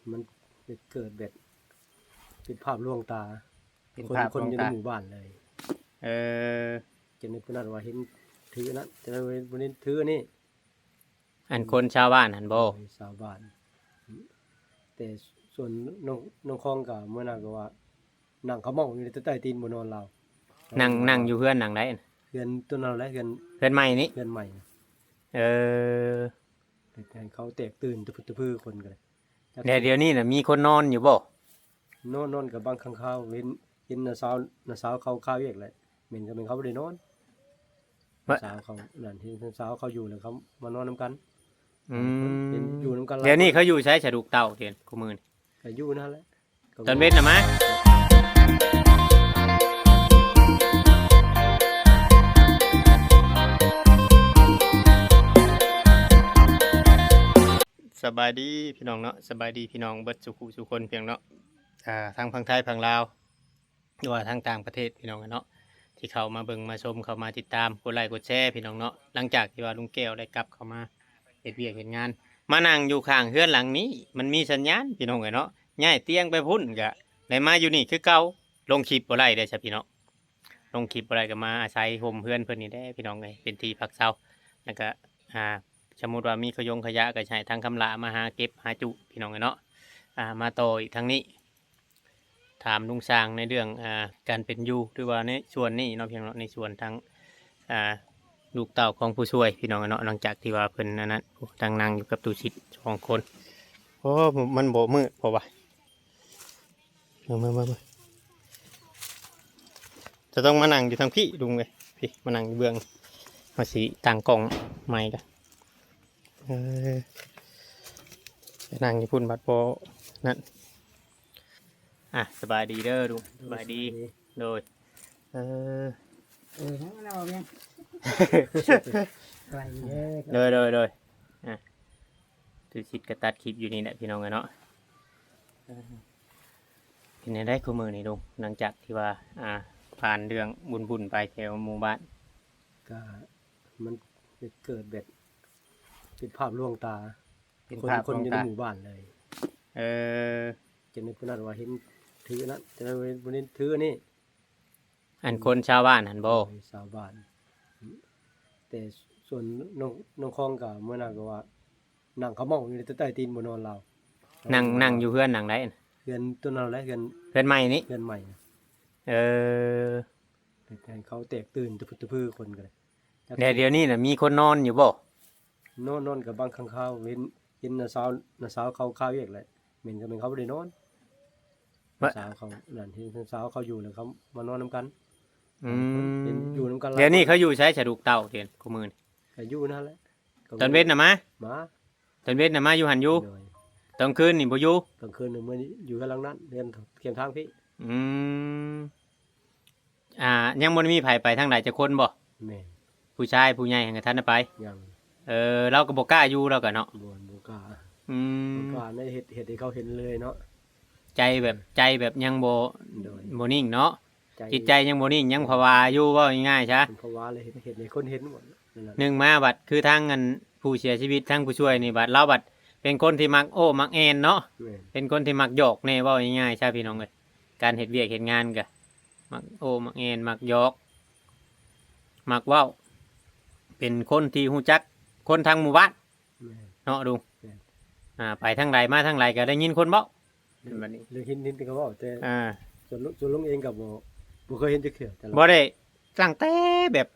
ມັນເກີດແບບເປັນພາບລວງຕາ ເປັນພາບລວງຕາ ຄົນ ຄົນຢູ່ໃນໝູ່ບ້ານເລີຍ. ເອີ ຈະໄດ້ຜູ້ນັ້ນວ່າເຫັນຖືອັນນັ້ນ ຈະໄດ້ຜູ້ນີ້ຖືອັນນີ້. ອັນຄົນຊາວບ້ານຫັ້ນບໍ່? ໂດຍ ຊາວບ້ານ. ແຕ່ສ່ວນນ້ອງ ນ້ອງຄອງກໍມື້ນັ້ນກໍວ່າ ນັ່ງເຂົ້າເມົາຢູ່ໃຕ້ຕີນບໍ່ນອນລາວ. ນັ່ງ ນັ່ງຢູ່ເຮືອນຫຼັງໃດ? ເຮືອນຕົວນັ້ນແຫຼະ ເຮືອນ ເຮືອນໃໝ່ນີ້? ເຮືອນໃໝ່. ເອີ ເຮັດໃຫ້ເຂົາແຕກຕື່ນຕະພຶດຕະພືຄົນກໍໄດ້. ແຕ່ດຽວນີ້ນະມີຄົນນອນຢູ່ບໍ່? ນອນ ນອນກໍບາງຄັ້ງຄາວ ເຫັນ ເຫັນນ້າສາວ ນ້າສາວເຂົາຄາວວຽກແຫຼະ ແມ່ນກໍແມ່ນເຂົາບໍ່ໄດ້ນອນ. ວ່າ ນ້າສາວເຂົານັ້ນ ເຫັນນ້າສາວເຂົາຢູ່ແລ້ວເຂົາມານອນນຳກັນ. ອືມ ເປັນຢູ່ນຳກັນຫຼາຍ. ດຽວນີ້ເຂົາຢູ່ໃສສະ ລູກເຕົ້າດຽວນີ້ ຄູ່ມື້ນີ້? ກໍຢູ່ນັ້ນແຫຼະ. ຕອນເວັນນະມາ. ສະບາຍດີພີ່ນ້ອງເນາະ ສະບາຍດີພີ່ນ້ອງເບິດສູ່ຄູ່ສູ່ຄົນພີ່ນ້ອງເນາະ ອ່າ ທັງຝັ່ງໄທຝັ່ງລາວ ຫຼືວ່າທາງຕ່າງປະເທດພີ່ນ້ອງເນາະ ທີ່ເຂົ້າມາເບິ່ງມາຊົມ ເຂົ້າມາຕິດຕາມ ກົດໄລກົດແຊພີ່ນ້ອງເນາະ. ຫຼັງຈາກທີ່ວ່າລຸງແກ້ວໄດ້ກັບເຂົ້າມາເຮັດວຽກເຮັດງານ ມານັ່ງຢູ່ຂ້າງເຮືອນຫຼັງນີ້ ມັນມີສັນຍານພີ່ນ້ອງເອີຍເນາະ. ຍ້າຍຕຽງໄປພຸ້ນກະໄດ້ມາຢູ່ນີ້ຄືເກົ່າ. ລົງຄລິບບໍ່ໄດ້ເດ້ຊະພີ່ນ້ອງ ລົງຄລິບບໍ່ໄດ້ກໍມາອາໄສຮົ່ມເຮືອນເພິ່ນນີ້ແຫຼະພີ່ນ້ອງເອີຍ ເປັນທີ່ພັກເຊົາ. ແລ້ວກະ ອ່າ ສົມມຸດວ່າມີຂະຍົງຂະຫຍະກໍໃຫ້ທາງຄຳຫຼ້າມາຫາເກັບຫາຈຸພີ່ນ້ອງເອີຍເນາະ. ອ່າ ມາຕໍ່ອີກທາງນີ້ ຖາມລຸງຊ່າງໃນເລື່ອງ ອ່າ ການເປັນຢູ່ ຫຼືວ່າໃນສ່ວນນີ້ເນາະ ພຽງເນາະ ໃນສ່ວນທາງ ອ່າ ລູກເຕົ້າຂອງຜູ້ຊ່ວຍພີ່ນ້ອງເນາະ. ຫຼັງຈາກທີ່ວ່າເພິ່ນອັນນັ້ນ ໂອ້ ນັ່ງ ນັ່ງຢູ່ກັບຕູ້ຊິດສອງຄົນ. ໂອ້ ມັນບໍ່ມືດ ເພາະວ່າ ມາ ມາ ມາ ມາ ຈະຕ້ອງມານັ່ງຢູ່ທາງພີ້ລຸງເອີຍ ພີ້ ມານັ່ງຢູ່ເບື້ອງ ເຮົາຊິຕັ້ງກ້ອງໃໝ່ກະ ເອີ ໄປນັ່ງຢູ່ພຸ້ນບັດບໍ່ນັ້ນ. ອ່ະ ສະບາຍດີເດີລຸງ ສະບາຍດີ. ໂດຍ ເອີ ເອີ ຍັງບໍ່ໄດ້ເວົ້າຫຍັງ ສະບາຍດີເດີ. ໂດຍ ໂດຍ ໂດຍ ອ່ະ ຕູ້ຊິດກໍຕັດຄລິບຢູ່ນີ້ແຫຼະພີ່ນ້ອງເອີຍເນາະ. ເອີ ເປັນແນວໃດຄູ່ມື້ນີ້ລຸງ ຫຼັງຈາກທີ່ວ່າ ອ່າ ຜ່ານເລື່ອງວຸ່ນໆໄປແຖວໝູ່ບ້ານ? ກະມັນເກີດແບບເປັນພາບລວງຕາ ເປັນພາບ ຄົນ ຄົນຢູ່ໃນໝູ່ບ້ານເລີຍ. ເອີ ຈະໄດ້ຜູ້ນັ້ນວ່າເຫັນຖືອັນນັ້ນ ຈະໄດ້ຜູ້ນີ້ຖືອັນນີ້. ອັນຄົນຊາວບ້ານຫັ້ນບໍ່? ໂດຍ ຊາວບ້ານ. ແຕ່ສ່ວນນ້ອງ ນ້ອງຄອງກໍມື້ນັ້ນກໍວ່າ ນັ່ງເຂົ້າເມົາຢູ່ໃຕ້ຕີນບໍ່ນອນລາວ. ນັ່ງ ນັ່ງຢູ່ເຮືອນຫຼັງໃດ? ເຮືອນຕົວນັ້ນແຫຼະ ເຮືອນ ເຮືອນໃໝ່ນີ້? ເຮືອນໃໝ່. ເອີ ເຮັດໃຫ້ເຂົາແຕກຕື່ນຕະພຶດຕະພືຄົນກໍໄດ້. ແຕ່ດຽວນີ້ນະມີຄົນນອນຢູ່ບໍ່? ນອນ ນອນກໍບາງຄັ້ງຄາວ ເຫັນ ເຫັນນ້າສາວ ນ້າສາວເຂົາຄາວວຽກແຫຼະ ແມ່ນກໍແມ່ນເຂົາບໍ່ໄດ້ນອນ. ວ່າ ນ້າສາວເຂົານັ້ນ ເຫັນນ້າສາວເຂົາຢູ່ແລ້ວເຂົາມານອນນຳກັນ. ອືມ ເປັນຢູ່ນຳກັນຫຼາຍ. ດຽວນີ້ເຂົາຢູ່ໃສສະ ລູກເຕົ້າດຽວນີ້ ຄູ່ມື້ນີ້? ກໍຢູ່ນັ້ນແຫຼະ. ຕອນເວັນນະມາ? ມາ. ຕອນເວັນນະມາຢູ່ຫັ້ນຢູ່? ໂດຍ. ຕອນຄືນນີ້ບໍ່ຢູ່? ຕອນຄືນນີ້ເມືອຢູ່ເຮືອນຫຼັງນັ້ນ ເຮືອນຄຽງທາງພີ້. ອືມ ອ່າ ຍັງບໍ່ໄດ້ມີໃຜໄປທາງໃດຈັກຄົນບໍ່? ແມ່ນ. ຜູ້ຊາຍຜູ້ໃຫຍ່ຫັ້ນກໍທັນໄດ້ໄປ? ຍັງ. ເອີ ລາວກໍບໍ່ກ້າຢູ່ ລາວກໍເນາະ? ບໍ່ ບໍ່ກ້າ. ອືມ ບໍ່ກ້າໄດ້ເຮັດ ເຮັດໃຫ້ເຂົາເຫັນເລີຍເນາະ. ໃຈແບບ ໃຈແບບຍັງບໍ່ ໂດຍ ບໍ່ນິ່ງເນາະ. ໃຈ ຈິດໃຈຍັງບໍ່ນິ່ງ ຍັງພະວາຢູ່ ເວົ້າງ່າຍໆຊະ. ເພິ່ນພະວາເລີຍ ເຮັດ ເຮັດໃຫ້ຄົນເຫັນໝົດນັ້ນແຫຼະ. ໜຶ່ງມາບັດຄືທາງອັນຜູ້ເສຍຊີວິດ ທາງຜູ້ຊ່ວຍນີ້ ບັດລາວບັດເປັນຄົນທີ່ມັກໂອ້ມັກແອນເນາະ. ແມ່ນ. ເປັນຄົນທີ່ມັກຫຍອກແດ່ ເວົ້າງ່າຍໆຊະພີ່ນ້ອງເອີຍ. ການເຮັດວຽກເຮັດງານກະມັກໂອ້ມັກແອນ ມັກຫຍອກ ມັກເວົ້າ ເປັນຄົນທີ່ຮູ້ຈັກຄົນທາງໝູ່ບ້ານ. ແມ່ນ. ເນາະລຸງ? ແມ່ນ. ອ່າ ໄປທາງໃດມາທາງໃດກໍໄດ້ຍິນຄົນເວົ້າ. ແມ່ນບັດນີ້ ໄດ້ຍິນ ຍິນແຕ່ເຂົາເວົ້າ ແຕ່ ອ່າ ສ່ວນລຸງ ສ່ວນລຸງເອງກໍບໍ່ ບໍ່ເຄີຍເຫັນຈັກເທື່ອ ແຕ່ລະ ບໍ່ໄດ້ຕັ້ງແຕ່ແບບ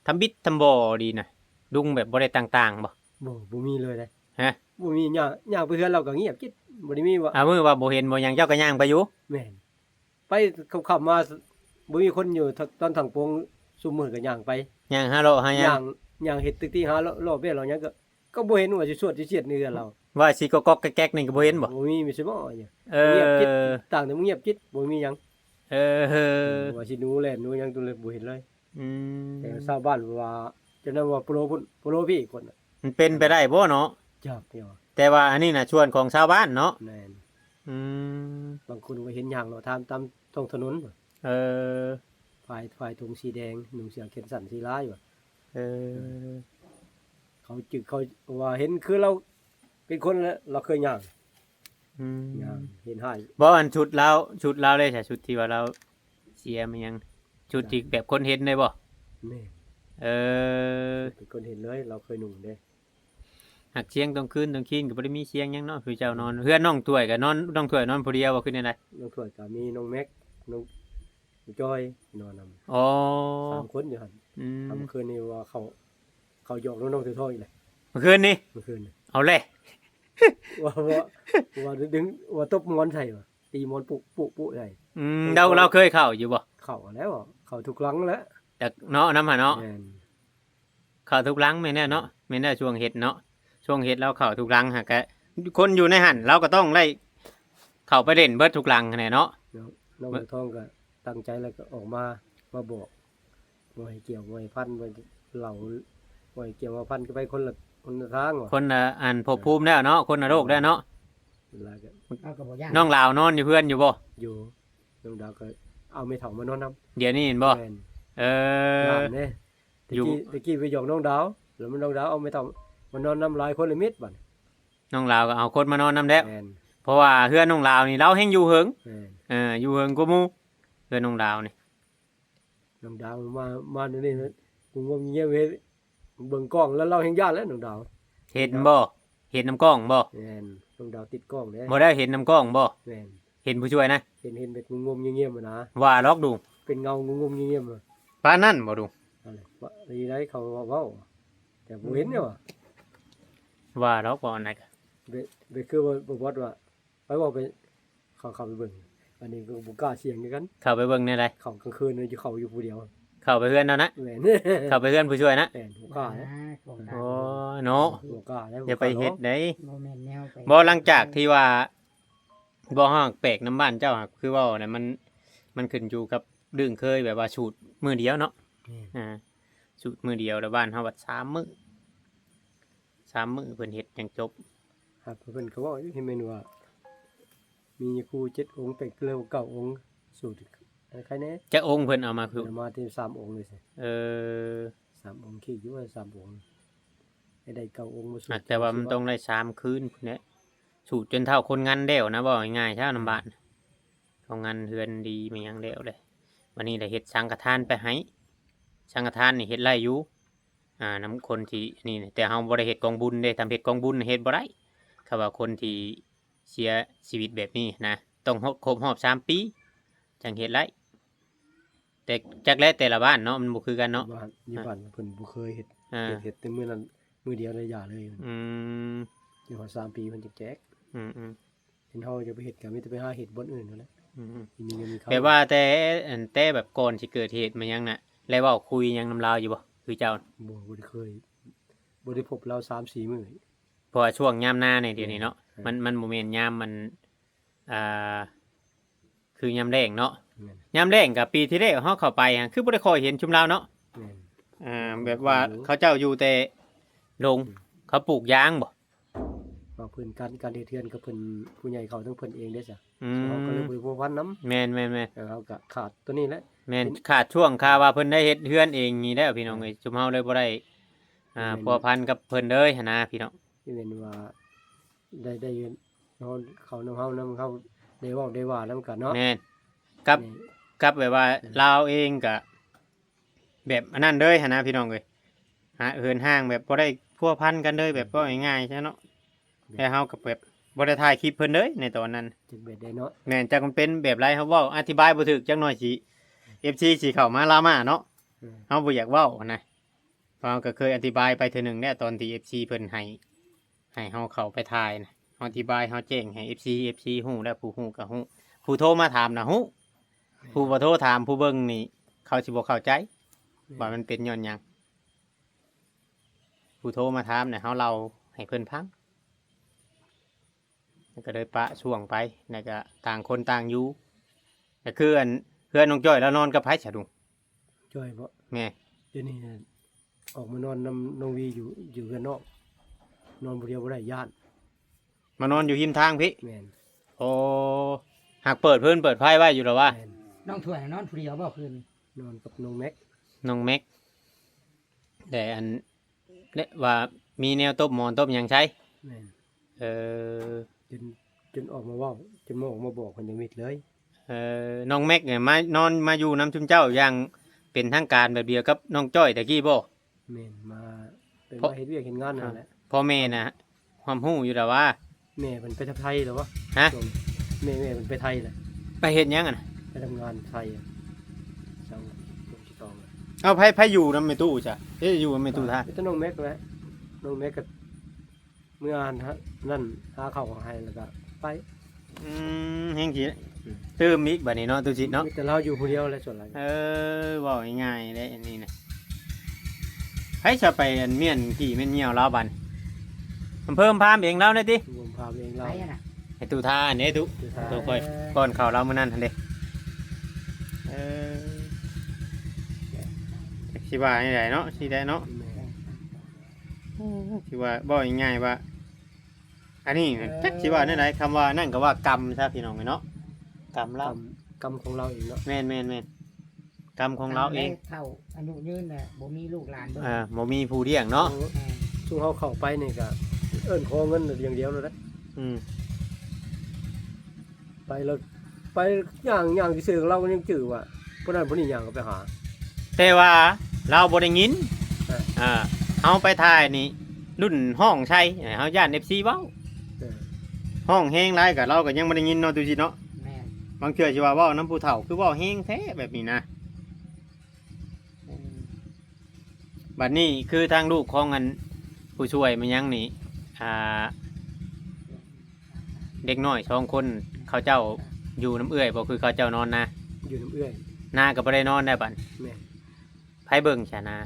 ທຳບິດທຳບໍ່ດີນະ ລຸງແບບບໍ່ໄດ້ຕັ້ງຕ່າງບໍ່? ບໍ່ ບໍ່ມີເລີຍເດ້. ຮະ? ບໍ່ມີ. ຍ່າງ ຍ່າງໄປເຮືອນລາວກໍງຽບກິດ ບໍ່ໄດ້ມີວ່າ ອ່າ ມື້ວ່າບໍ່ເຫັນບໍ່ຫຍັງ ເຈົ້າກໍຍ່າງໄປຢູ່? ແມ່ນ. ໄປຄ່ຳໆມາ ບໍ່ມີຄົນຢູ່ ຕອນທາງໂປງຊຸມມື້ກໍຍ່າງໄປ ຍ່າງຫາເລາະຫາຫຍັງ ຍ່າງ ຍ່າງເຮັດຕິກຕິຫາເລາະ ເລາະເບ້ເລາະຫຍັງ ກໍ ກໍບໍ່ເຫັນວ່າຊິຊວດຊິຊຽດໃນເຮືອນລາວ. ວ່າຊິກອກໆແກກໆນີ້ກໍບໍ່ເຫັນບໍ່? ບໍ່ມີ ມີຊິບໍ່ຫຍັງ. ເອີ ງຽບກິດ ຕ່າງແຕ່ງຽບກິດ ບໍ່ມີຫຍັງ. ເອີ ວ່າຊິໜູແລ່ນໜູຫຍັງຕົວເລີຍບໍ່ເຫັນເລີຍ. ອືມ ແຕ່ຊາວບ້ານວ່າ ຈະນັ້ນວ່າໂປໂລພຸ້ນ ໂປໂລພີ້ອີກຄົນນະ. ມັນເປັນໄປໄດ້ບໍ່ເນາະ? ຈັກຢູ່. ແຕ່ວ່າອັນນີ້ນະ ສ່ວນຂອງຊາວບ້ານເນາະ? ແມ່ນ. ອືມ ບາງຄົນກໍເຫັນຍ່າງເລາະຕາມ ຕາມທ້ອງຖະໜົນ. ເອີ ພາຍ ພາຍຖົງສີແດງ ນຸ່ງເສື້ອແຂນສັ້ນສີລາຍວ່າ. ເອີ ເອີ ເຂົາຈຶ່ງ ເຂົາວ່າເຫັນຄືລາວເປັນຄົນແລ້ວ ລາວເຄີຍຍ່າງ ອືມ ຍາມເຫັນຮ້າຍ ບໍ່ ອັນຊຸດລາວ ຊຸດລາວເດ້ ໃສ່ຊຸດທີ່ວ່າລາວເສຍມາຫຍັງ ຊຸດທີ່ແບບຄົນເຫັນໄດ້ບໍ່? ແມ່ນ ເອີ ເປັນຄົນເຫັນເລີຍ ລາວເຄີຍນຸ່ງເດ້. ຫາກສຽງຕອນຄືນຕອນຄີນກໍບໍ່ໄດ້ມີສຽງຫຍັງເນາະ ຄືເຈົ້ານອນ ເຮືອນນ້ອງຖ້ວຍກໍນອນ ນ້ອງຖ້ວຍນອນຜູ້ດຽວບໍ່ຄືແນວໃດ? ນ້ອງຖ້ວຍກໍມີນ້ອງແມັກ ນ້ອງຈ້ອຍນອນນຳ ອໍ ສາມຄົນຢູ່ຫັ້ນ ອືມ ເມື່ອຄືນນີ້ວ່າເຂົາ ເຂົາຢອກນ້ອງໆທ້ອງໆອີກແຫຼະ ເມື່ອຄືນນີ້ ເມື່ອຄືນນີ້ ເອົາແຫຼະ ວ່າ ວ່າ ວ່າດຶງ ວ່າຕົບໝອນໃສ່ ວ່າຕີໝອນປຸ ປຸ ປຸໃສ່ ອືມ ເອີ ລາວ ລາວເຄີຍເຂົ້າຢູ່ບໍ່? ເຂົ້າແລ້ວ ເຂົ້າທຸກຫຼັງແຫຼະ ຈັກເນາະ ນຳຫັ້ນເນາະ ແມ່ນ ເຂົ້າທຸກຫຼັງແມ່ນແລ້ວເນາະ ແມ່ນແລ້ວ ຊ່ວງເຮັດເນາະ ຊ່ວງເຮັດລາວເຂົ້າທຸກຫຼັງ ຫາກະຄົນຢູ່ໃນຫັ້ນ ລາວກໍຕ້ອງໄດ້ເຂົ້າໄປເລ່ນເບິດທຸກຫຼັງຫັ້ນແຫຼະເນາະ ນ້ອງ ນ້ອງ ເອີ ທອງກໍຕັ້ງໃຈແລ້ວກໍອອກມາ ມາບອກ ບໍ່ໃຫ້ກ່ຽວ ບໍ່ໃຫ້ພັນ ບໍ່ໃຫ້ເລົ່າ ບໍ່ໃຫ້ກ່ຽວມາພັນ ກໍໄປຄົນລະ ຄົນລະທາງວ່າ ຄົນລະອັນພົບພູມແລ້ວເນາະ ຄົນລະໂລກແລ້ວເນາະ ແລ້ວກໍ ນ້ອງລາວນອນຢູ່ເຮືອນຢູ່ບໍ່? ຢູ່ ນ້ອງດາວກໍເອົາແມ່ເຖົ້າມານອນນຳ ດຽວນີ້ແມ່ນບໍ່? ແມ່ນ ເອີ ຢ້ານເດ້ ແຕ່ ຢູ່ ຕະກີ້ ຕະກີ້ໄປຢອກນ້ອງດາວ ແລ້ວມັນ ນ້ອງດາວເອົາແມ່ເຖົ້າມານອນນຳຫຼາຍຄົນລະມິດບັດນີ້ ນ້ອງລາວກໍເອົາຄົນມານອນນຳແລ້ວ ແມ່ນ ເພາະວ່າເຮືອນນ້ອງລາວນີ້ລາວແຮ່ງຢູ່ເຫິງ ແມ່ນ ເອີ ຢູ່ເຫິງກວ່າໝູ່ ເຮືອນນ້ອງລາວນີ້ ນ້ອງດາວມາ ມາດຽວນີ້ງຸ່ມງຸ່ມງຽມເຮັດ ເບິ່ງກ້ອງແລ້ວລາວແຮ່ງຢ້ານແລ້ວນ້ອງດາວ ເຫັນບໍ່? ເຫັນນຳກ້ອງບໍ່? ແມ່ນ ນ້ອງດາວຕິດກ້ອງເດ້ ບໍ່ໄດ້ເຫັນນຳກ້ອງບໍ່? ແມ່ນ ເຫັນຜູ້ຊ່ວຍນະ ເຫັນ ເຫັນແບບງຸ່ມງຸ່ມງຽມໆຫັ້ນນະ ວ່າດອກດຸ ເປັນເງົາງຸ່ມງຸ່ມງຽມໆ ປານນັ້ນບໍ່ດຸ? ອັນນັ້ນ ວ່າ ນີ້ໄດ້ເຂົາເວົ້າ ແຕ່ບໍ່ເຫັນເດ້ວ່າ ວ່າດອກ ເວົ້າອັນໃດກະ ແບບ ແບບຄືວ່າ ບໍ່ບອດວ່າ ໄປເວົ້າໄປ ເຂົາເຂົ້າໄປເບິ່ງ ອັນນີ້ກໍບໍ່ກ້າສ່ຽງຄືກັນ ເຂົ້າໄປເບິ່ງແນວໃດ? ເຂົ້າກາງຄືນຢູ່ ເຂົ້າຢູ່ຜູ້ດຽວ ເຂົ້າໄປເຮືອນເຮົານະ ແມ່ນ ເຂົ້າໄປເຮືອນຜູ້ຊ່ວຍນະ ແມ່ນ ບໍ່ກ້ານະ ອ່າ ໂອ້ຍເນາະ ບໍ່ກ້ານະ ຢ່າໄປເຮັດໃດ໋ ບໍ່ແມ່ນແນວໄປ ບໍ່ ຫຼັງຈາກທີ່ວ່າ ບໍ່ ເຮົາແປກນຳບ້ານເຈົ້າ ຄືເວົ້ານະ ມັນ ມັນຂຶ້ນຢູ່ກັບເລື່ອງເຄີຍ ແບບວ່າສູດມື້ດຽວເນາະ ແມ່ນ ອ່າ ສູດມື້ດຽວ ແລ້ວບ້ານເຮົາບັດສາມມື້ ສາມມື້ເພິ່ນເຮັດຈັ່ງຈົບ ຫາກເພິ່ນກໍເວົ້າຢູ່ ເຫັນແມ່ນວ່າ ມີຍາຄູເຈັດອົງ ແປກເລີກເກົ້າອົງ ສູດໃຄແດ່ ຈັກອົງເພິ່ນເອົາມາຄື ເພິ່ນເອົາມາທີ່ສາມອົງເລີຍ ເອີ ສາມອົງ ຄິດຢູ່ວ່າສາມອົງ ໃຫ້ໄດ້ເກົ້າອົງມາສູດ ແຕ່ວ່າມັນຕ້ອງໄດ້ສາມຄືນພຸ້ນແຫຼະ ສູດຈົນເທົ່າຄົນງານແລ້ວນະ ເວົ້າງ່າຍໆຊະ ນຳບ້ານ ເຂົ້າງານເຮືອນດີແມ່ນຫຍັງແລ້ວເດ້ ບັດນີ້ລະເຮັດສັງຄະທານໄປໃຫ້ ສັງຄະທານນີ້ເຮັດໄດ້ຢູ່ ອ່າ ນຳຄົນທີ່ນີ້ ແຕ່ເຮົາບໍ່ໄດ້ເຮັດກອງບຸນເດ້ ທຳເຮັດກອງບຸນເຮັດບໍ່ໄດ້ ຄັນວ່າຄົນທີ່ເສຍຊີວິດແບບນີ້ນະ ຕ້ອງຄົບຮອບສາມປີ ຈັ່ງເຮັດໄດ້ ແຕ່ຈັກແລະແຕ່ລະບ້ານເນາະ ມັນບໍ່ຄືກັນເນາະ ບ້ານ ຢູ່ ອ່າ ບ້ານເພິ່ນບໍ່ເຄີຍເຮັດ ອ່າ ເຮັດ ເຮັດແຕ່ມື້ນັ້ນ ມື້ດຽວໄດ້ຢາເລີຍ ອືມ ຈົນຮອດສາມປີເພິ່ນຈຶ່ງແຈກ ອືມໆ ເຫັນເຮົາຈະໄປເຮັດກໍມີແຕ່ໄປຫາເຮັດບ່ອນອື່ນຫັ້ນແຫຼະ ອືມໆ ມີເງິນມີຄຳ ແບບວ່າແຕ່ ອັນ ແຕ່ແບບກ່ອນຊິເກີດເຫດມາຫຍັງນະ ໄດ້ເວົ້າຄຸຍຫຍັງນຳລາວຢູ່ບໍ່? ຄືເຈົ້າ ບໍ່ ບໍ່ໄດ້ເຄີຍ ບໍ່ໄດ້ພົບລາວສາມສີ່ມື້ ເພາະວ່າຊ່ວງຍາມນາໃນດຽວນີ້ເນາະ ແມ່ນ ມັນ ມັນບໍ່ແມ່ນຍາມມັນ ອ່າ ຄືຍາມແລ້ງເນາະ ແມ່ນ ຍາມແລ້ງກໍປີທີ່ແລ້ວເຮົາເຂົ້າໄປຫັ້ນ ຄືບໍ່ໄດ້ຄ່ອຍເຫັນຊຸມລາວເນາະ ແມ່ນ ອ່າ ແບບວ່າເຂົາເຈົ້າຢູ່ແຕ່ດົງ ອືມ ເຂົາປູກຢາງບໍ່? ວ່າເພິ່ນ ການ ການເຮັດເຮືອນກັບເພິ່ນ ຜູ້ໃຫຍ່ເຂົາ ທັງເພິ່ນເອງເດ້ຊະ ອືມ ເຮົາກໍເລີຍບໍ່ໄດ້ພົວພັນນຳ ແມ່ນໆໆ ເອີ ເຮົາກໍຂາດຕົວນີ້ແຫຼະ ແມ່ນ ຂາດຊ່ວງ ຄ່າວ່າເພິ່ນໄດ້ເຮັດເຮືອນເອງນີ້ແຫຼະ ພີ່ນ້ອງເອີຍ ແມ່ນ ຊຸມເຮົາເລີຍບໍ່ໄດ້ ອ່າ ແມ່ນ ພົວພັນກັບເພິ່ນເລີຍຫັ້ນນະ ພີ່ນ້ອງ ທີ່ແມ່ນວ່າ ໄດ້ ໄດ້ເງິນ ເຮົາ ເຂົານຳເຮົານຳ ເຮົາໄດ້ເວົ້າໄດ້ວ່ານຳກັນເນາະ ແມ່ນ ກັບ ແມ່ນ ກັບແບບວ່າ ແມ່ນ ລາວເອງກະແບບອັນນັ້ນເລີຍຫັ້ນນະ ພີ່ນ້ອງເອີຍ ຫາເຫີນຫ່າງ ແບບບໍ່ໄດ້ພົວພັນກັນເລີຍ ແບບ ແມ່ນ ເວົ້າງ່າຍໆຊະເນາະ ແມ່ນ ແຕ່ເຮົາກໍແບບບໍ່ໄດ້ຖ່າຍຄລິບເພິ່ນເລີຍໃນຕອນນັ້ນ ຈັກແບບໃດເນາະ ແມ່ນ ຈັກມັນເປັນແບບໃດ ເຮົາເວົ້າອະທິບາຍບໍ່ຖືກ ຈັກໜ້ອຍຊິ ເອັຟຊີ ຊິເຂົ້າມາລາມາເນາະ ເອີ ເຮົາບໍ່ຢາກເວົ້າຫັ້ນນະ ເພາະເຮົາກໍເຄີຍອະທິບາຍໄປເທື່ອໜຶ່ງແລ້ວ ຕອນທີ່ເອັຟຊີເພິ່ນໃຫ້ ໃຫ້ເຮົາເຂົ້າໄປຖ່າຍນະ ເຮົາອະທິບາຍ ເຮົາແຈ້ງໃຫ້ເອັຟຊີ ເອັຟຊີຮູ້ແລ້ວ ຜູ້ຮູ້ກໍຮູ້ ຜູ້ໂທມາຖາມນະຮູ້ ແມ່ນ ຜູ້ບໍ່ໂທຖາມຜູ້ເບິ່ງນີ້ ເຂົາຊິບໍ່ເຂົ້າໃຈ ແມ່ນ ວ່າມັນເປັນຍ້ອນຫຍັງ ຜູ້ໂທມາຖາມນະ ເຮົາເລົ່າໃຫ້ເພິ່ນຟັງ ແລ້ວກໍເລີຍປະຊ່ວງໄປ ແລ້ວກໍຕ່າງຄົນຕ່າງຢູ່ ກໍຄືອັນ ເຮືອນນ້ອງຈ້ອຍລາວນອນກັບໃຜຊະລຸງ? ຈ້ອຍບໍ? ແມ່ນ ດຽວນີ້ອອກມານອນນຳນ້ອງວີຢູ່ ຢູ່ເຮືອນນອກ ນອນຜູ້ດຽວບໍ່ໄດ້ ຢ້ານ ມານອນຢູ່ຮິມທາງພີ້? ແມ່ນ ໂອ້ ຫາກເປີດເພີນເປີດໄຟໄວ້ຢູ່ລະວະ? ແມ່ນ ນ້ອງຖ້ວຍນອນຜູ້ດຽວບໍ່ຄືນນີ້? ນອນກັບນ້ອງແມັກ ນ້ອງແມັກ ແຕ່ອັນ ແລະ ວ່າມີແນວຕົບໝອນຕົບຫຍັງໃສ່? ແມ່ນ ເອີ ຈົນ ຈົນອອກມາເວົ້າ ຈົນມາອອກມາບອກເພິ່ນຈັ່ງມິດເລີຍ. ເອີ ນ້ອງແມັກນີ້ມານອນມາຢູ່ນຳຊຸມເຈົ້າຢ່າງເປັນທາງການແບບດຽວກັບນ້ອງຈ້ອຍຕະກີ້ບໍ່? ແມ່ນ ມາເປັນ ເພາະ ມາເຮັດວຽກເຮັດງານນັ້ນແຫຼະ. ພໍ່ແມ່ນະ ຮອບຮູ້ຢູ່ແລ້ວຫວາ? ແມ່ເພິ່ນໄປທຳໄທແລ້ວຫວາ? ຮະ? ແມ່ ແມ່ເພິ່ນໄປໄທແລ້ວ. ໄປເຮັດຫຍັງຫັ້ນນະ? ໄປທຳງານໄທ. ເອົາ ໃຜ ໃຜຢູ່ນຳແມ່ຕູ້ຊະ? ເອີ ຢູ່ນຳແມ່ຕູ້ທ່າ? ມີແຕ່ນ້ອງແມັກແຫຼະ. ນ້ອງແມັກກໍເມືອຫັ້ນ ຫາ ນັ້ນ ຫາເຂົ້າໃຫ້ແລ້ວກໍໄປ. ອືມ ແຮງຊິ ອືມ ຕື່ມອີກບາດນີ້ເນາະ ຕຸສິດເນາະ. ມີແຕ່ລາວຢູ່ຜູ້ດຽວແຫຼະສ່ວນຫຼາຍ. ເອີ ເວົ້າງ່າຍໆເດ້ອັນນີ້ນະ. ໃຜຈະໄປອັນມ້ຽນຂີ້ມ້ຽນຍ່ຽວລາວບັດ? ອຳເພີພາມເອງລາວແນ່ຕິ? ອຳເພີພາມເອງລາວ. ໃຜຫັ້ນນະ? ໄອ້ຕຸທ່າຫັ້ນເດ້ຕຸ ຕຸທ່າ ໂຕຂ້ອຍ ເອີ ກ່ອນເຂົ້າລາວມື້ນັ້ນຫັ້ນເດ້. ເອີ ຈັກຊິວ່າແນວໃດເນາະ ຊິໄດ້ເນາະ. ແມ່ນ. ເອີ ຖືວ່າເວົ້າງ່າຍໆວ່າ ອັນນີ້ ເອີ ຈັກຊິວ່າແນວໃດ ຄຳວ່ານັ້ນກໍວ່າກຳຊະພີ່ນ້ອງເອີຍເນາະ ກຳລາວ ກຳ ກຳຂອງລາວເອງເນາະ. ແມ່ນໆໆ ກຳຂອງລາວເອງ. ກຳແລ້ວເຖົ້າອາຍຸຍືນແລ້ວ ບໍ່ມີລູກຫຼານເບິ່ງ ເອີ ບໍ່ມີຜູ້ລ້ຽງເນາະ. ໂອ້ ແມ່ນ ຊຸມເຮົາເຂົ້າໄປນີ້ກໍເອີ້ນຂໍເງິນຢ່າງດຽວໂລດເດ້. ອືມ ໄປແລ້ວ ໄປຍ່າງ ຍ່າງຊື່ໆ ລາວກໍຍັງຈື່ວ່າຜູ້ນັ້ນຜູ້ນີ້ຍ່າງເຂົ້າໄປຫາ ແຕ່ວ່າລາວບໍ່ໄດ້ຍິນ. ເອີ ເອີ ເຮົາໄປຖ່າຍນີ້ລຸ້ນຮ້ອງໃສ່ ເຮົາຢ້ານເອັຟຊີເວົ້າ. ເອີ ຮ້ອງແຮງຫຼາຍກໍລາວກໍຍັງບໍ່ໄດ້ຍິນເນາະ ຕຸສິດເນາະ. ແມ່ນ ບາງເທື່ອຊິວ່າເວົ້ານຳຜູ້ເຖົ້າຄືເວົ້າແຮງແທ້ແບບນີ້ນະ. ເອີ ບັດນີ້ຄືທາງລູກຂອງອັນຜູ້ຊ່ວຍມາຍັງນີ້ ອ່າ ເດັກນ້ອຍສອງຄົນ ເຂົາເຈົ້າຢູ່ນຳເອື້ອຍບໍ່ ຄືເຂົາເຈົ້ານອນນາ? ຢູ່ນຳເອື້ອຍ. ນາກໍບໍ່ໄດ້ນອນແລ້ວບັດ? ແມ່ນ. ໃຜເບິ່ງຊະນາ?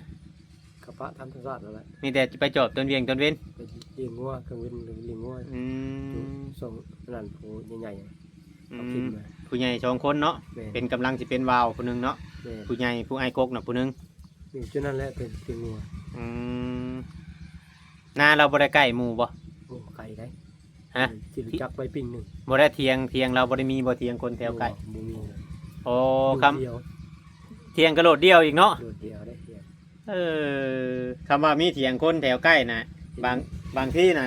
ກໍປະຕາມທຳມະຊາດນັ້ນແຫຼະ. ມີແຕ່ໄປຈອບຕອນວຽງຕອນເວັນ? ໄປລ້ຽງງົວ ກາງເວັນລ້ຽງງົວ. ອືມ ຢູ່ຊ່ວງນັ້ນຜູ້ໃຫຍ່ໆ ອືມ ເອົາຂຶ້ນມາ ຜູ້ໃຫຍ່ສອງຄົນເນາະ. ແມ່ນ. ເປັນກຳລັງຊິເປັນບ່າວຜູ້ໜຶ່ງເນາະ. ແມ່ນ. ຜູ້ໃຫຍ່ ຜູ້ອ້າຍກົກນະຜູ້ໜຶ່ງ. ຢູ່ຈຸດນັ້ນແຫຼະ ເປັນ ເປັນງົວ. ອືມ ນາລາວບໍ່ໄດ້ໃກ້ໝູ່ບໍ່? ໂອ້ ໄກໄດ໋. ຮະ? ຂີ່ລົດຈັກໄປປີ້ງໜຶ່ງ. ບໍ່ໄດ້ ຖຽງ ຖຽງລາວບໍ່ໄດ້ມີບໍ່ ຖຽງຄົນແຖວໃກ້? ບໍ່ ບໍ່ມີ. ໂອ້ ຢູ່ ຄຳ ດຽວ ຖຽງກໍໂລດດຽວອີກເນາະ? ໂລດດຽວໄດ້ຖຽງ. ເອີ ຄຳວ່າມີຖຽງຄົນແຖວໃກ້ນະ ອືມ ບາງ ບາງທີນະ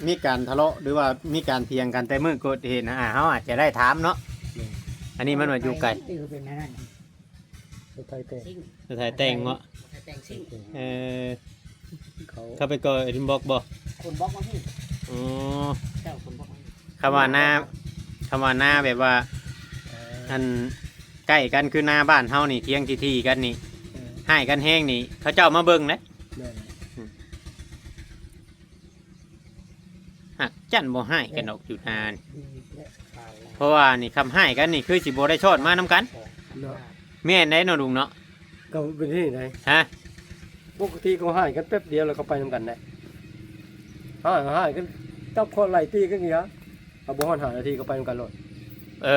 ມີການທະເລາະ ຫຼືວ່າມີການຖຽງກັນແຕ່ມື້ເກີດເຫດນະ ອ່າ ເຮົາອາດຈະໄດ້ຖາມເນາະ. ແມ່ນ. ອັນນີ້ມັນວ່າຢູ່ໄກ. ເອີ ເປັນອັນນັ້ນ. ລົດໄຖແຕ່ງ ຊິງ ລົດໄຖແຕ່ງເນາະ. ລົດໄຖແຕ່ງຊິງ. ເອີ ເຂົາ ເຂົາໄປກໍ່ດິນບລັອກບໍ່? ຂົນບລັອກມາພີ້. ອໍ ເຈົ້າຂົນບລັອກມາພີ້. ຄຳວ່ານາ ຄຳວ່ານາແບບວ່າ ເອີ ອັນໃກ້ກັນ ຄືນາບ້ານເຮົານີ້ ຖຽງທີ່ໆກັນນີ້ ເອີ ຮ້າຍກັນແຮງນີ້ ເຂົາເຈົ້າມາເບິ່ງເດ້. ແມ່ນ. ອືມ. ຫາກຈັ່ນບໍ່ຮ້າຍກັນດອກຢູ່ນານີ້ ເພາະວ່ານີ້ ຄຳຮ້າຍກັນນີ້ ຄືຊິບໍ່ໄດ້ຊອດມານຳກັນເນາະ. ແມ່ນໄດ໋ເນາະລຸງເນາະ. ກໍເປັນທີ່ໃດ? ຮະ? ປົກກະຕິເຂົາຮ້າຍກັນແປັບດຽວ ແລ້ວກໍໄປນຳກັນໄດ໋. ຮ້າຍ ຮ້າຍກັນ ຈັບຄອນໄລ່ຕີກັນນີ້ຫວາ. ເອົາ ບໍ່ຮອດຫ້ານາທີກໍໄປນຳກັນໂລດ. ເອີ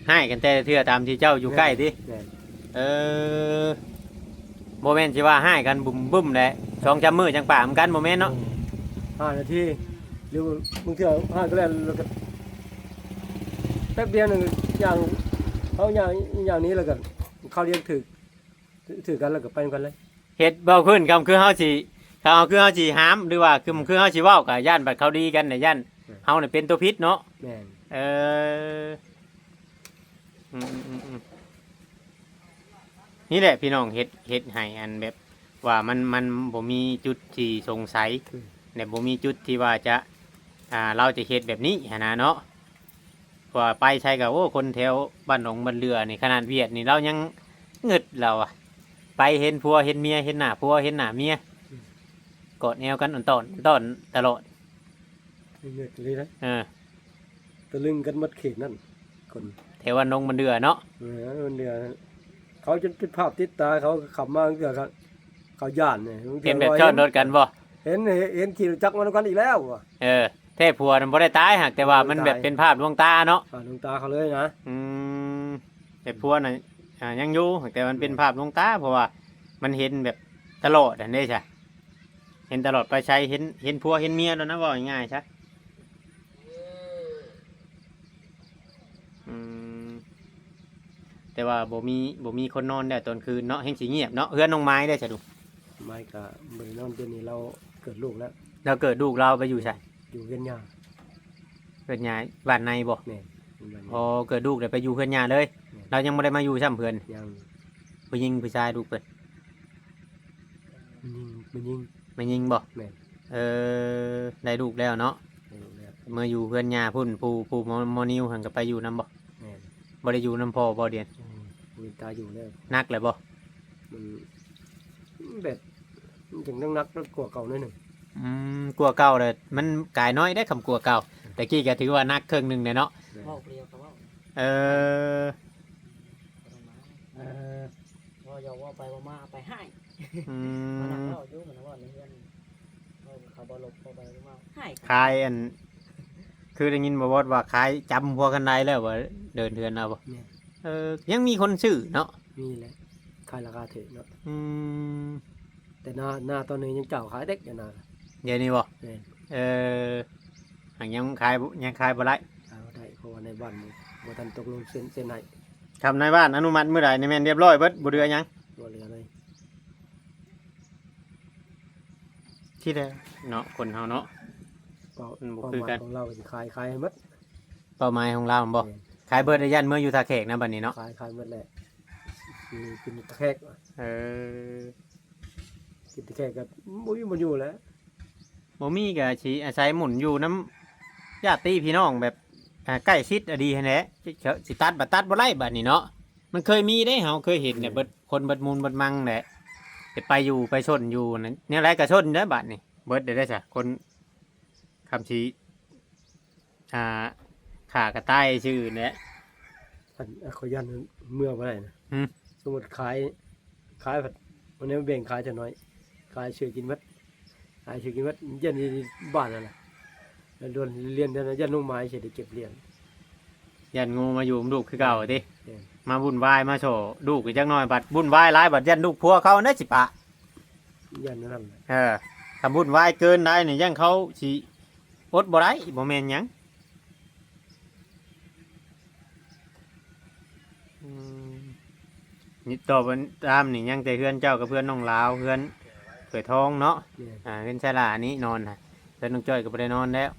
ຮ້າຍກັນແຕ່ລະເທື່ອຕາມທີ່ເຈົ້າຢູ່ໃກ້ຕິ? ແມ່ນ. ເອີ ບໍ່ແມ່ນຊິວ່າຮ້າຍກັນບຶ້ມໆແຫຼະ ສອງສາມມື້ຈັ່ງປະນຳກັນ ບໍ່ແມ່ນເນາະ. ອືມ ຫ້ານາທີ ຫຼືບາງເທື່ອຮ້າຍກັນແລ້ວ ແລ້ວກໍແປັບດຽວໜຶ່ງ ຍ່າງ ເຮົາຍ່າງ ຍ່າງໜີ ແລ້ວກໍເຂົາລຽນຖືກ ຖືກກັນ ແລ້ວກໍໄປນຳກັນເລີຍ. ເຮັດບໍ່ພື້ນຄຳ ຄືເຮົາຊິ ເຮົາ ຄືເຮົາຊິຫ້າມ ຫຼືວ່າຄື ຄືເຮົາຊິເວົ້າ ກໍຢ້ານບັດເຂົາດີກັນນະ ຢ້ານ ເອີ ເຮົານະເປັນຕົວຜິດເນາະ. ແມ່ນ. ເອີ ອືມໆໆ ນີ້ແຫຼະພີ່ນ້ອງ ເຮັດ ເຮັດໃຫ້ອັນແບບວ່າມັນ ມັນບໍ່ມີຈຸດທີ່ສົງໄສ ອືມ ແລະ ບໍ່ມີຈຸດທີ່ວ່າຈະ ອ່າ ລາວຈະເຮັດແບບນີ້ຫັ້ນນະເນາະ. ເພາະວ່າໄປໃສກໍ ໂອ້ ຄົນແຖວບ້ານໜອງບັນເຫຼືອນີ້ ຂະໜາດຫວຽດນີ້ລາວຍັງງຶດລາວອະ ໄປເຫັນຜົວເຫັນເມຍ ເຫັນໜ້າຜົວເຫັນໜ້າເມຍ ອືມ ກອດແອວກັນອ່ອນຕອນ ຕອນຕະຫຼອດ ງຶດເລີຍນະ. ເອີ ຕະລຶງກັນໝົດເຂດນັ້ນ ຄົນແຖວບ້ານໜອງບັນເດືອເນາະ. ເອີ ບັນເດືອ ເຂົາຈົນຕິດພາບຕິດຕາ ເຂົາຂັບມາເທື່ອ ເຂົາ ເຂົາຢ້ານເດ ເຫັນແບບຈອດລົດກັນບໍ່? ເຫັນ ເຫັນ ເຫັນຂີ່ລົດຈັກມານຳກັນອີກແລ້ວວ່າ. ເອີ ແທ້ຜົວນັ້ນບໍ່ໄດ້ຕາຍ ຫາກແຕ່ວ່າມັນແບບເປັນພາບລວງຕາເນາະ ພາບລວງຕາເຂົາເລີຍນະ. ອືມ ແຕ່ຜົວນັ້ນ ອ່າ ຍັງຢູ່ ແຕ່ມັນເປັນພາບລວງຕາ ເພາະວ່າມັນເຫັນແບບຕະຫຼອດຫັ້ນເດ້ຊະ ເຫັນຕະຫຼອດໄປໃສ ເຫັນ ເຫັນຜົວເຫັນເມຍແລ້ວນະ ເວົ້າງ່າຍໆຊະ. ອືມ ແຕ່ວ່າບໍ່ມີ ບໍ່ມີຄົນນອນແລ້ວຕອນຄືນເນາະ ແຮ່ງຊິງຽບເນາະ. ເຮືອນນ້ອງໄມ້ເດ້ຊະ ໄມ້ກໍບໍ່ໄດ້ນອນ ດຽວນີ້ລາວເກີດລູກແລ້ວ. ລາວເກີດລູກ ລາວໄປຢູ່ໃສ? ຢູ່ເຮືອນຍ່າ. ເກີດຍ້າຍບ້ານໃນບໍ່? ແມ່ນ ເປັນບ້ານໃນ. ອໍ ເກີດລູກແລ້ວໄປຢູ່ເຮືອນຍ່າເລີຍ. ແມ່ນ. ລາວຍັງບໍ່ໄດ້ມາຢູ່ຊ້ຳເຮືອນ? ຍັງ. ຜູ້ຍິງຜູ້ຊາຍ ລູກເພິ່ນ? ຜູ້ຍິງ ຜູ້ຍິງ. ແມ່ຍິງບໍ່? ແມ່ນ. ເອີ ໄດ້ລູກແລ້ວເນາະ? ໄດ້ລູກແລ້ວ. ເມືອຢູ່ເຮືອນຍ່າພຸ້ນ ຜູ້ ຜູ້ໝໍ ໝໍນິວຫັ້ນກໍໄປຢູ່ນຳບໍ່? ແມ່ນ. ບໍ່ໄດ້ຢູ່ນຳພໍ່ບໍ່ດຽວ? ອືມ ບໍ່ມີຕາຢູ່ແລ້ວ. ໜັກແລ້ວບໍ່? ມັນ ມັນແບບ ມັນຈັ່ງໜັກໆ ກວ່າເກົ່າໜ້ອຍໜຶ່ງ. ອືມ ກວ່າເກົ່າແລ້ວ ມັນກາຍນ້ອຍເດ້ ຄຳກວ່າເກົ່າ. ແຕ່ກີ້ກໍຖືວ່າໜັກເຄິ່ງໜຶ່ງແລ້ວເນາະ. ແມ່ນ. ເວົ້າຜູ້ດຽວກໍເວົ້າ. ເອີ ບໍ່ຕ້ອງມາ. ເອີ ເວົ້າຢອກເວົ້າໄປເວົ້າມາໄປຮ້າຍ. ອືມ ມັນນັກເວົ້າຢູ່ ມັນເວົ້າໃນເຮືອນ ເຂົາບໍ່ລົບເຂົ້າໄປເວົ້າຮ້າຍ. ຂາຍອັນ ຄືໄດ້ຍິນບ່າວອດວ່າຂາຍຈຳຫົວຄັນໄດແລ້ວວ່າ ເດີນເຮືອນລາວບໍ່? ແມ່ນ. ເອີ ຍັງມີຄົນຊື້ເນາະ? ມີແຫຼະ ຂາຍລາຄາຖືກເນາະ. ອືມ ແຕ່ນາ ນາຕອນນີ້ຍັງເຈົ້າຂາຍເດັກຢູ່ນາ. ດຽວນີ້ບໍ່? ແມ່ນ. ເອີ ຫາກຍັງຂາຍ ຍັງຂາຍບໍ່ໄດ້. ຂາຍບໍ່ໄດ້ ເພາະວ່ານາຍບ້ານບໍ່ ບໍ່ທັນຕົກລົງເຊັນ ເຊັນໃຫ້. ຄັນນາຍບ້ານອະນຸມັດມື້ໃດນີ້ແມ່ນຮຽບຮ້ອຍເບິດ ບໍ່ເຫຼືອຫຍັງ. ບໍ່ເຫຼືອເລີຍ. ທີ່ແລ້ວເນາະ ຄົນເຮົາເນາະ ເປົ້າ ມັນບໍ່ຄືກັນ. ເປົ້າໝາຍຂອງລາວກໍຊິຂາຍ ຂາຍໃຫ້ໝົດ. ເປົ້າໝາຍຂອງລາວແມ່ນບໍ່? ແມ່ນ. ຂາຍເບິດແລ້ວ ຢ້ານເມືອຢູ່ທ່າແຂກນະບັດນີ້ເນາະ. ຂາຍ ຂາຍໝົດແຫຼະ ຊິກິນແຂກ. ເອີ ກິນແຂກກໍບໍ່ມີບ່ອນຢູ່ແລ້ວ. ບໍ່ມີກໍຊິອາໄສໝູນຢູ່ນຳຍາດຕິພີ່ນ້ອງແບບ ອ່າ ໃກ້ຊິດອະດີຫັ້ນແຫຼະ. ຊິຕັດ ບັດຕັດບໍ່ໄດ້ບັດນີ້ເນາະ. ມັນເຄີຍມີເດ້ ເຮົາເຄີຍເຫັນແຫຼະ. ແມ່ນ. ເບິດຄົນເບິດມູນເບິດມັງແຫຼະ ໄປຢູ່ໄປຊົນຢູ່ນັ້ນ ແນວໃດກໍຊົນເດ້ບັດນີ້. ເບິດໄດ້ຊະ ຄົນ ຄຳຊິ ອ່າ ຂ້າກະຕ່າຍຊື່ແຫຼະ. ອັນ ຂ້ອຍຢ້ານເມືອບໍ່ໄດ້ນະ. ຫືມ? ສົມມຸດຂາຍ ຂາຍພັດ ມັນແນວແບ່ງຂາຍຈັກໜ້ອຍ ຂາຍຊື້ກິນໝົດ ຂາຍຊື້ກິນໝົດ ຢ້ານຢູ່ບ້ານນັ້ນແຫຼະ. ແລ້ວໂດນລຽນເດືອນ ຢ້ານລົງມາຊິໄດ້ເກັບລຽນ. ຢ້ານງູມາຢູ່ນຳລູກຄືເກົ່າຕິ. ແມ່ນ. ມາວຸ່ນວາຍມາສໍ້ລູກອີກຈັກໜ້ອຍ ບັດວຸ່ນວາຍຫຼາຍ ບັດຢ້ານລູກຜົວເຂົານັ້ນຊິປະ. ຢ້ານແນວນັ້ນແຫຼະ. ເອີ ຖ້າວຸ່ນວາຍເກີນໄດ້ນີ້ ຢ້ານເຂົາຊິອົດບໍ່ໄດ້ ບໍ່ແມ່ນຫຍັງ. ອືມ ນີ້ຕໍ່ໄປຕາມນີ້ ຍັງແຕ່ເຮືອນເຈົ້າກັບເຮືອນນ້ອງລາວ ເຮືອນເອື້ອຍທອງເນາະ. ແມ່ນ. ອ່າ ເຮືອນຊາຍຫຼ້ານີ້ນອນນະ ເຮືອນນ້ອງຈ້ອຍກໍບໍ່ໄດ້ນອນແລ້ວ.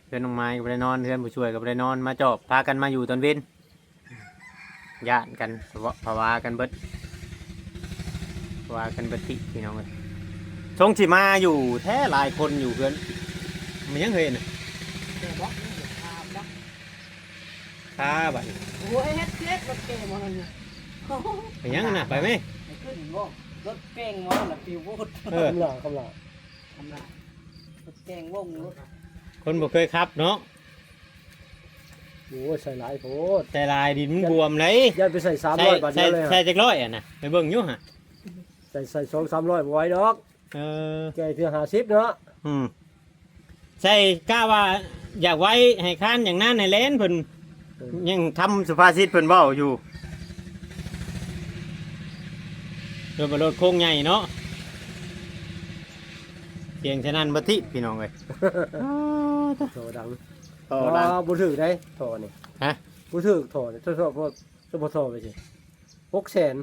ເຮືອນນ້ອງມາຍກໍບໍ່ໄດ້ນອນ ເຮືອນຜູ້ຊ່ວຍກໍບໍ່ໄດ້ນອນ ມາຈອບ ພາກັນມາຢູ່ຕອນເວັນ ຢ້ານກັນ ພະວາ ພະວາກັນເບິດ ພະວາກັນເບິດຕິພີ່ນ້ອງເອີຍ. ຊົງຊິມາຢູ່ແທ້ ຫຼາຍຄົນຢູ່ເຮືອນ ມັນຍັງເຫັນ ແຕ່ບໍ່ ມັນເຫັນຄາບເນາະ ຄາບາດນີ້. ໂອ້ຍ ເຮັດເຈັບລົດເກມບໍ່ນັ້ນນະ ເປັນຫຍັງນະ ໄປແມ ຂຶ້ນບໍ່ ລົດເກມບໍ່ລະ ປິວໂພດ. ເອີ ຄຳຫຼ້າ ຄຳຫຼ້າ. ທຳລາຍລົດແກງວົງລົດ ຄົນບໍ່ເຄີຍຂັບເນາະ. ໂອ້ຍ ໃສ່ຫຼາຍໂພດ ໃສ່ຫຼາຍ ດິນມັນບວມເດ້. ຢ້ານໄປໃສ່ສາມຮ້ອຍ ໃສ່ ບາດດຽວເລີຍ ໃສ່ຈັກຮ້ອຍອັນນະ ໄປເບິ່ງຢູ່ຫະ. ໃສ່ ໃສ່ສອງສາມຮ້ອຍ ບໍ່ໄຫວດອກ. ເອີ ແກ່ເທື່ອຫ້າສິບເນາະ. ອືມ ໃສ່ກະວ່າຢາກໄວ ໃຫ້ຄານຢ່າງນັ້ນໃຫ້ແລ່ນ ເພິ່ນ ເອີ ຍັງທຳສຸພາສິດເພິ່ນເວົ້າຢູ່. ລົດ ລົດໂຄງໃຫຍ່ເນາະ ສຽງສະໜັ່ນເບິດທິບພີ່ນ້ອງເອີຍ. ອໍ ໂຕດັງ ໂຕດັງ ບໍ່ຖືກໄດ໋ ທໍ່ນີ້. ຮະ ບໍ່ຖືກທໍ່ນີ້ ເສພາະທໍ່ໄປຊິ ຫົກແສນ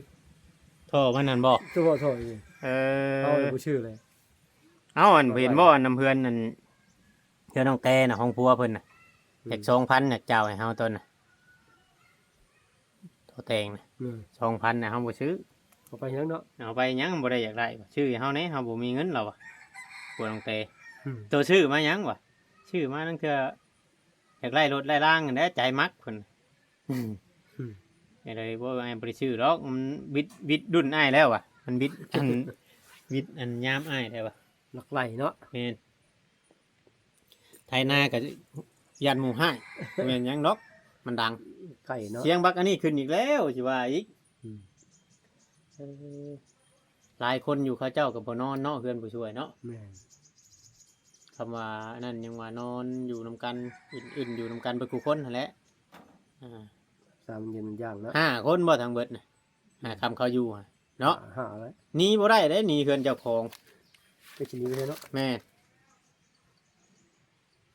ທໍ່ມັນຫັ້ນບໍ່? ເສພາະທໍ່ນີ້. ເອີ ເຮົາບໍ່ຊື້ເລີຍ. ເອົ້າ ອັນເຫັນບໍ່ ອັນນຳເພື່ອນ ອັນເພື່ອນນ້ອງແຕ່ນະ ຂອງຜົວເພິ່ນນະ ອືມ ຢາກສອງພັນ ຢາກຈ່າຍໃຫ້ເຮົາຕອນນະ ທໍ່ແຕ່ງນະ. ອືມ ສອງພັນນະ ເຮົາບໍ່ຊື້. ເອົາໄປຫຍັງເນາະ ເອົາໄປຫຍັງ ບໍ່ໄດ້ຢາກໄດ້ ຊື້ໃຫ້ເຮົາແດ່ ເຮົາບໍ່ມີເງິນ ລາວວ່າ ຜົວນ້ອງແຕ່. ອືມ ໂຕຊື້ມາຫຍັງວະ ຊື້ມາລາງເທື່ອຢາກໄດ້ລົດໄດ້ລາງຫັ້ນແຫຼະ ໃຈມັກເພິ່ນ. ອືມ ອືມ ກໍເລີຍບໍ່ ອ້າຍບໍ່ໄດ້ຊື້ດອກ ມັນບິດ ບິດດຸ່ນອ້າຍແລ້ວວ່າ ມັນບິດ ອັນ ບິດອັນຍາມອ້າຍແລ້ວວ່າ ລັກໄຫຼເນາະ. ແມ່ນ ໄຖນາກໍຢ້ານໝູ່ຮ້າຍ ບໍ່ແມ່ນຫຍັງດອກ ມັນດັງ ໄກເນາະ. ສຽງບັກອັນນີ້ຂຶ້ນອີກແລ້ວ ຊິວ່າອີກ. ອືມ ເອີ ຫຼາຍຄົນຢູ່ ເຂົາເຈົ້າກໍບໍ່ນອນເນາະ ເຮືອນຜູ້ຊ່ວຍເນາະ. ແມ່ນ ຄຳວ່າອັນນັ້ນຍັງວ່ານອນຢູ່ນຳກັນ ອຶ້ນໆ ຢູ່ນຳກັນເບິດຄູ່ຄົນຫັ້ນແຫຼະ. ອ່າ ສາມເຢັນມັນຢ່າງເນາະ ຫ້າຄົນບໍ່ທັງເບິດນະ? ຫ້າ ຄຳເຂົາຢູ່ຫັ້ນເນາະ ຫ້າແລ້ວ ໜີບໍ່ໄດ້ເດ້ ໜີເຮືອນເຈົ້າຂອງ ໄປຊິໜີໄປໃສເນາະ. ແມ່ນ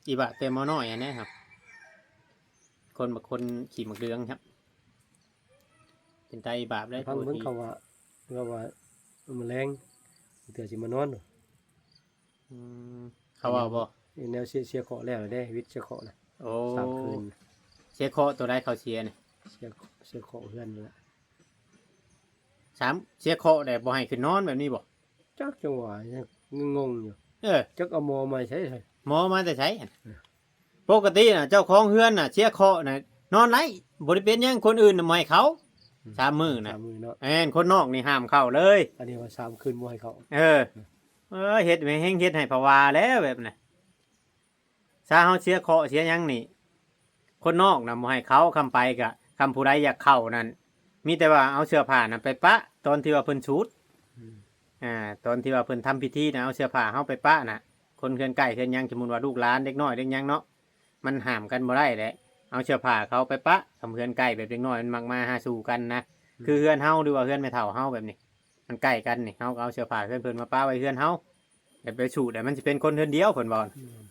ອີບາບແຕ່ໝໍນ້ອຍຫັ້ນແຫຼະ ຄົນບັກຄົນຂີ້ໝາກເຫຼືອງ ເປັນຕາອີບາບເດ້. ຟັງເບິ່ງເຂົາວ່າ ເຂົາວ່າມື້ແລງເທື່ອຊິມານອນ. ອືມ ເຂົາເວົ້າບໍ່? ແນວເສຍ ເສຍເຄາະແລ້ວເດ້ ວິດເສຍເຄາະນະ. ໂອ້ ສາມຄືນ ເສຍເຄາະໂຕໃດເຂົາເສຍນີ້? ເສຍ ເສຍເຄາະເຮືອນນີ້ລະ. ສາມ ເສຍເຄາະແລ້ວບໍ່ໃຫ້ຂຶ້ນນອນແບບນີ້ບໍ່? ຈັກ ຈັ່ງວ່າ ຍັງງົງຢູ່. ເອີ ຈັກເອົາໝໍມາໃສ? ໝໍມາແຕ່ໃສ? ເອີ ປົກກະຕິນະ ເຈົ້າຂອງເຮືອນນະ ເສຍເຄາະນະ ນອນໄດ້ບໍ່ໄດ້ເປັນຫຍັງ. ຄົນອື່ນນະບໍ່ໃຫ້ເຂົ້າ ອືມ ສາມມື້ນະ. ສາມມື້ເນາະ. ແມ່ນ ຄົນນອກນີ້ຫ້າມເຂົ້າເລີຍ. ອັນນີ້ວ່າສາມຄືນບໍ່ໃຫ້ເຂົ້າ. ເອີ ເອີ ເຮັດແມ່ນແຮງເຮັດໃຫ້ພະວາແລ້ວແບບນັ້ນ. ຊາເຮົາເສຍເຄາະເສຍຫຍັງນີ້ ຄົນນອກນະບໍ່ໃຫ້ເຂົ້າ. ຄຳໄປກະ ຄຳຜູ້ໃດຢາກເຂົ້ານັ້ນ ມີແຕ່ວ່າເອົາເສື້ອຜ້ານະໄປປະ ຕອນທີ່ວ່າເພິ່ນສູດ ອືມ ອ່າ ຕອນທີ່ວ່າເພິ່ນທຳພິທີນະ ເອົາເສື້ອຜ້າເຮົາໄປປະນະ. ຄົນເຮືອນໃກ້ເຮືອນຫຍັງ ສົມມຸດວ່າລູກຫຼານເດັກນ້ອຍເດັກຫຍັງເນາະ ມັນຫ້າມກັນບໍ່ໄດ້ແຫຼະ. ເອົາເສື້ອຜ້າເຂົາໄປປະ ຄຳເຮືອນໃກ້ແບບເດັກນ້ອຍມັນມັກມາຫາສູ່ກັນນະ. ອືມ ຄືເຮືອນເຮົາ ຫຼືວ່າເຮືອນແມ່ເຖົ້າເຮົາແບບນີ້ ມັນໃກ້ກັນນີ້ ເຮົາກໍເອົາເສື້ອຜ້າເຮືອນເພິ່ນມາປະໄວ້ເຮືອນເຮົາ. ແຕ່ໄປສູດແລ້ວມັນຊິເປັນຄົນເຮືອນດຽວ ເພິ່ນເວົ້າ. ແມ່ນ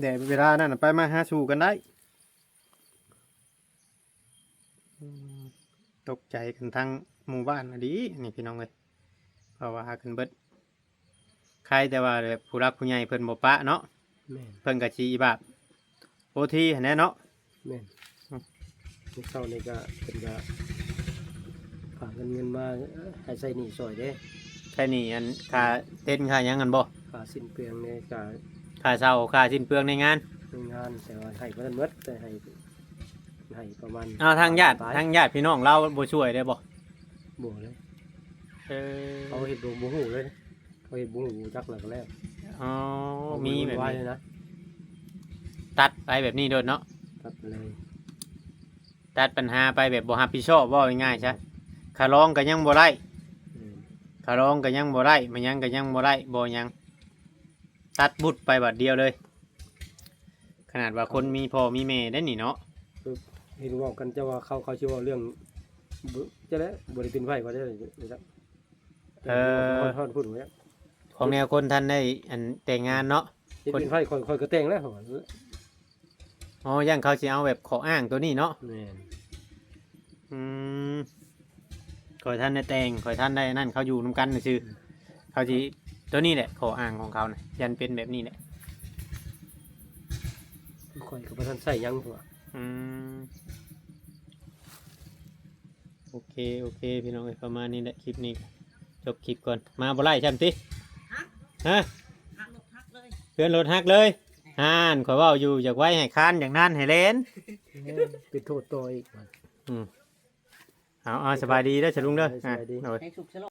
ແຕ່ເວລານັ້ນນະໄປມາຫາສູ່ກັນໄດ້. ອືມ ຕົກໃຈກັນທັງໝູ່ບ້ານອີ່ຫຼີນີ້ພີ່ນ້ອງເອີຍ ເພາະວ່າກັນເບິດ. ໃຄແຕ່ວ່າແບບຜູ້ຫຼັກຜູ້ໃຫຍ່ເພິ່ນບໍ່ປະເນາະ. ແມ່ນ ເພິ່ນກໍຊິບາບໂອທີຫັ້ນແຫຼະເນາະ. ແມ່ນ ອືມ ມື້ເຊົ້ານີ້ກໍເພິ່ນກໍຝາກເງິນ ເງິນມາໃຫ້ໃຊ້ໜີ້ຊ່ອຍເດ້. ໃຊ້ໜີ້ອັນຄ່າເຕັນຄ່າຫຍັງຫັ້ນບໍ່? ຄ່າສິ້ນເປືອງນີ້ກໍ ຄ່າເຊົ່າຄ່າສິ້ນເປືອງໃນງານ ໃນງານ ແຕ່ວ່າໃຫ້ບໍ່ທັນໝົດ ແຕ່ໃຫ້ ໃຫ້ປະມານ ເອົາ ທາງຍາດ ປາຍ ທາງຍາດພີ່ນ້ອງລາວບໍ່ຊ່ວຍໄດ້ບໍ່? ບໍ່ເລີຍ. ເອີ ເຂົາເຮັດບໍ່ ບໍ່ຮູ້ເລີຍ ເຂົາເຮັດບໍ່ຮູ້ບໍ່ຈັກແລ້ວກໍແລ້ວ. ອໍ ເຂົາ ມີແບບນີ້ ໄວນະ ຕັດໄປແບບນີ້ໂດດເນາະ. ຕັດໄປເລີຍ ຕັດບັນຫາໄປແບບບໍ່ຮັບຜິດຊອບ ເວົ້າງ່າຍໆຊະ. ອືມ ຄ່າລອງກໍຍັງບໍ່ໄດ້. ອືມ ຄ່າລອງກໍຍັງບໍ່ໄດ້ ມາຫຍັງກໍຍັງບໍ່ໄດ້ ບໍ່ຫຍັງ ຕັດບຸດໄປບາດດຽວເລີຍ. ຂະໜາດວ່າຄົນມີພໍ່ມີແມ່ໄດ້ນີ້ເນາະ. ເອີ ເຫັນເວົ້າກັນ ເຈົ້າວ່າເຂົາ ເຂົາຊິເວົ້າເລື່ອງ ຈະໄດ້ບໍ່ໄດ້ເປັນໄພວ່າໄດ້ ເອີ ຮອດພຸ້ນວ່າ ຂອງແນວຄົນທັນໄດ້ອັນແຕ່ງງານເນາະ. ເຮັດເປັນໄພ ຂ້ອຍ ຂ້ອຍກໍແຕ່ງແລ້ວ. ອໍ ຢ້ານເຂົາຊິເອົາແບບຂໍ້ອ້າງໂຕນີ້ເນາະ. ແມ່ນ ອືມ ຂ້ອຍທັນໄດ້ແຕ່ງ ຂ້ອຍທັນໄດ້ນັ້ນ ເຂົາຢູ່ນຳກັນຊື່ໆ ເຂົາຊິ ໂຕນີ້ແຫຼະຂໍ້ອ້າງຂອງເຂົານະ ຢ້ານເປັນແບບນີ້ແຫຼະ. ຂ້ອຍກໍບໍ່ທັນໃຊ້ຫຍັງຕົວະ. ອືມ ໂອເຄ ໂອເຄ ພີ່ນ້ອງເອີຍ ປະມານນີ້ແຫຼະ ຄລິບນີ້ ຈົບຄລິບກ່ອນ. ມາບໍ່ໄລ່ຊ້ຳຕິ? ຮະ? ຮະ? ເຮືອນລົດຫັກເລີຍ. ຫັ້ນ ຂ້ອຍເວົ້າຢູ່ ຢາກໄວໃຫ້ຄານ ຢາກນານໃຫ້ແລ່ນ. ເອີ ເປັນໂທດຕໍ່ອີກ. ອືມ ເອົາ ເອົາ ສະບາຍດີເດີ ສະລຸງເດີ. ໂດຍ ສະບາຍດີ ອ່າ ໂດຍ.